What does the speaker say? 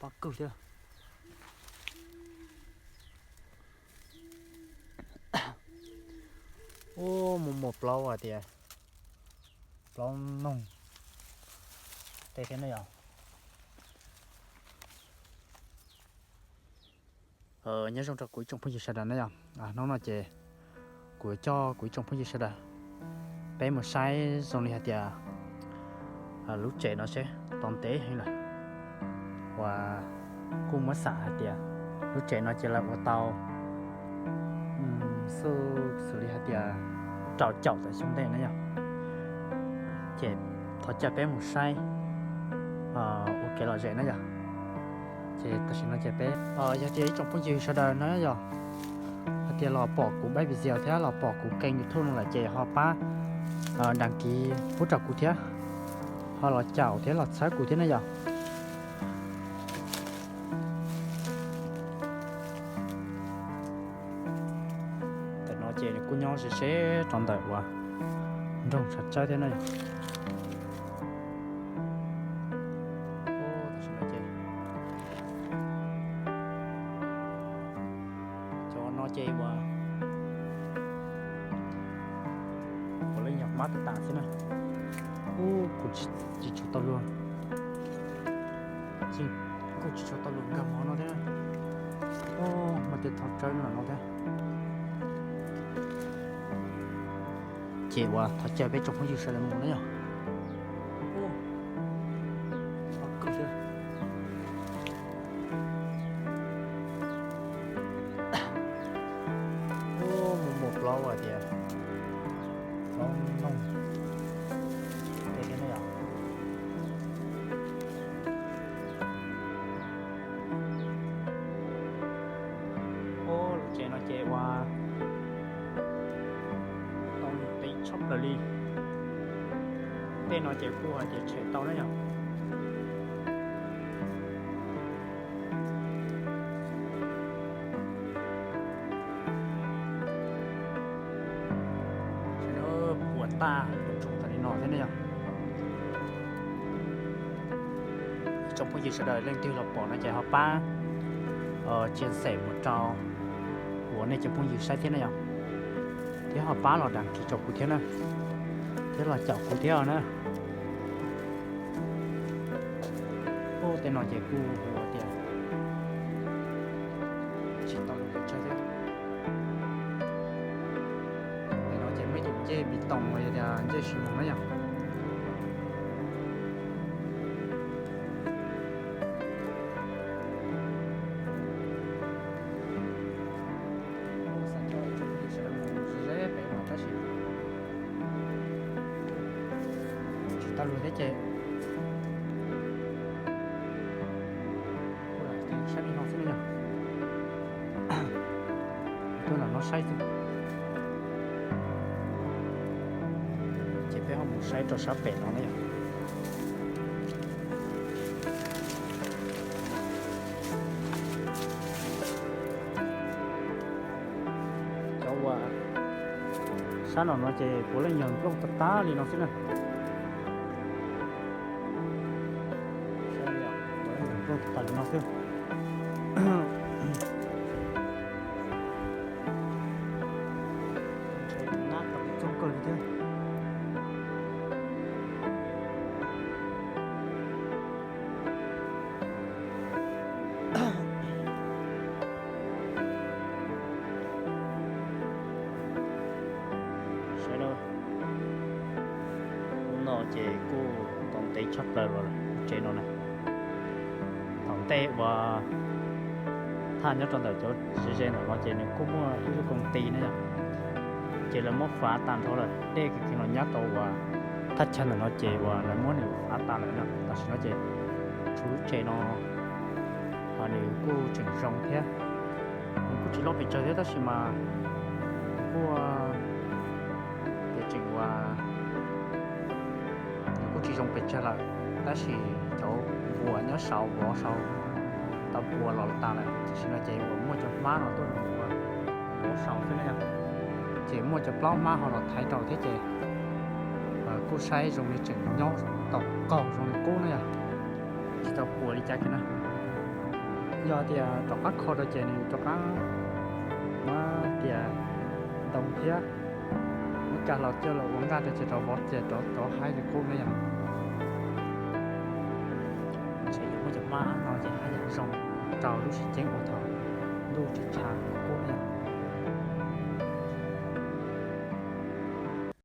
Pob kawg thiab. Ub, mus muaj plaub hais tias plaub noog tej thiab na yom. Nyob zoo rau kuv ib tsoom phooj ywg sawv daws na yom. Hnub no ces kuv yuav coj kuv ib tsoom phooj ywg sawv daws peb mus saib zoo li hais tias lub tsev no seb tau ntev heev lawm uas kuj muab xam hais tias lub tsev no ces lawv ua tau xwb xws li hais tias rau caum tawm xyoo ntej na yom. Ces thov caw peb mus saib ua kev lom zem na yom. Ces tam sim no ces peb, yog tias ib tsoom phooj ywg sawv daws na yom, hais tias los pom kuv pab video thiab los pom kuv kênh YouTube no lawm ces ho pab đăng ký pub rau kuv thiab, ho los caum thiab los txhawb kuv thiab na yom. Tam no ces nws kuj nyob ze ze rau ntawm uas nroog Tshav Tsawb thiab na yom. Tam sim no ces cov no ces uas puav leej yog hmab tas tas xwb na. Ub, kuv tsis tshua tau luag, kuj tsis tshua tau luag nkag mov no thiab na. Ub, muaj tej thoj tsawb no thiab. Ces uas thov caw peb tsoom phooj ywg sawv daws mus na yom. Ub, mus muaj plaub hais tias plaub noog tej thiab na yom. Ub, lub tsev no ces uas tau ntev tshaj plaws li. Tej no ces kuj hais tias tshem tau na yom. Puas tag tsoom tas li no thiab ne yom. Ib tsoom phooj ywg sawv daws leej twg los pom no ces ho pab chia sẻ mus rau uas nej cov phooj ywg saib thiab na yom, thiab ho pab los đăng ký rau kuv thiab na, thiab los caum kuv thiab os na. Ub, tej no ces kuj hu tias tsis tau lub pes tsawg thiab. Tej no ces muaj ib tus ncej pis toos uas yog tias ncej xi moos na yom. Xav coj ib tsoom phooj ywg sawv daws mus ze pem no tab sis tsis tau luag thiab ces kuj lam saib li no xwb na yom. Tuaj ntawm no saib xwb. Ces peb ho mus saib rau sab pem no na yom. Cov uas sab no no ces puav leej yog nplooj tag tag li no xwb na. Nplooj tag tag li no xwb. Nab tau txoog kawg li thiab. Saib na, lub no ces kuj tau ntev tshaj plaws los lawm, lub tsev no na. Thaum ntej uas thaj nyob rau ntawm cov ze ze ntawm no ces nws kuj muaj ib lub công ty na yom, ces lawv muab fav tas nrho lawm, dej kiag kiag no nyab tau uas thaj chaw ntawm no ces uas lawv muab nws fav tas lawm na. Tam sim no ces tshuav lub tsev no nws kuj tseem zoo thiab, nws kuj tsis loj pes tsawg thiab tab sis mas kuj tias tseem uas nws kuj tsis zoo pes tsawg lawm, tab sis cov npuas nyob saud vov saud tau puas los tas lawm, tam sim no ces uas muaj cov hmab no tuaj ua vov saud xwb na yom. Ces muaj cov plaub hmab ho los thaiv rau thiab ces kuj saib zoo li tseem nyob tau qaug zoo li qub na yom, tsis tau puas li cas kiag na. Yog tias rov qab kho rau ces nws rov qab muab tias ntoo thiab muab caj los coj los ua nqaj rau ces rov vov ces rov rov haib li qub na yom. Ntshe yuav muab cov mab no ces haj yam zoo rau lub sib ceeb uas thaum ntuj tsis tshav qub na yom.